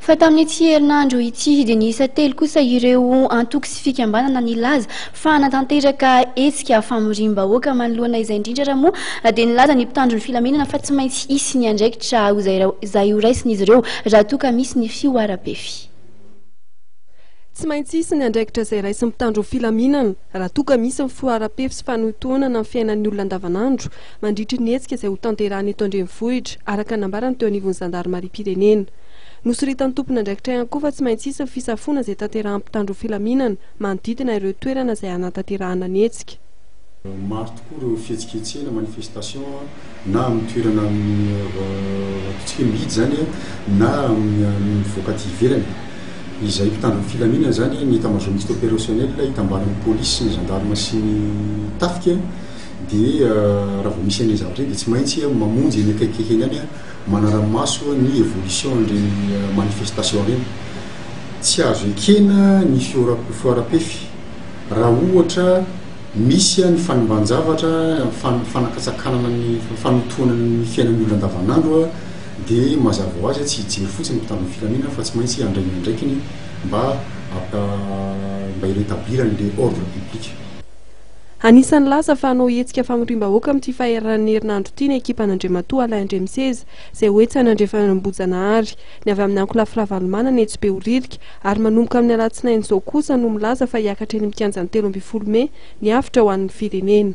Fa tamin'ity herinandro ity dia niisa telo kosa ireo antoko sy fikambanana nilaza fa hanatanteraka hetsika famoriam-bahoaka. Manoloana izay indrindra raha moa dia nilaza ny mpitandro ny filaminana fa tsy maintsy hisy ny andraikitra izay horaisin'izy ireo raha toa ka misy ny fihoaram-pefy. Tsy maintsy hisy ny andraikitra izay raisin'ny mpitandro ny filaminana raha toa ka misy ny fihoaram-pefy sy fanohintohinana ny fiainan'ny olona andavanandro mandritry ny hetsika izay hotanterahina eto an-drenivohitra, araka ny nambarany teo anivon'ny zandarimariam-pirenena. Nosoritan'ny tompon'andraikitra ihany koa fa tsy maintsy hisy ny fisafoana izay tanterahan'ny mpitandro filaminana manodidina ireo toerana izay hanatanterahana ny hetsika. Maro tokoa ireo fihetsiketsehana, manifestation, na amin'ny toerana amin'ny ataontsika hoe mihidy izany na amin'ny mivoaka aty ivelany. Izay mpitandro ny filaminana izany, ny état major mixte opérationnel itambaran'ny polisy sy ny gendarme sy ny tafika dia raha vao misy an'ireny zavatra ireny dia tsy maintsy mamonjy eny akaikikaiky eny ihany manara-maso ny évolution an'ireny manifestation ireny. Tsy azo ekena ny fihoaram-pefy raha ohatra misy ny fanimban-javatra, fanakatsakanana ny fanotohana ny fiainan'ny olona andavanandro dia mazava ho azy tsy hijery fotsiny ny mpitandro ny filaminana fa tsy maintsy handray ny andraikiny mba mba hi-rétablir an'ilay ordre public. Anisan'ny nilaza fa hanao hetsika famoriam-bahoaka amin'ity faheran'ny herinandro ity ny ekipan'Andriamatoa Alain Andriamiseza, izay ho etsy an'Andrefanambohijanahary. Ny avy amin'ny ankolafy Ravalomanana etsy Behoririka, ary manomboka amin'ny alatsinainy izao kosa no milaza fa hiakatra eny amin'ny kianjan'ny 13 mey ny avotra ho an'ny firenena.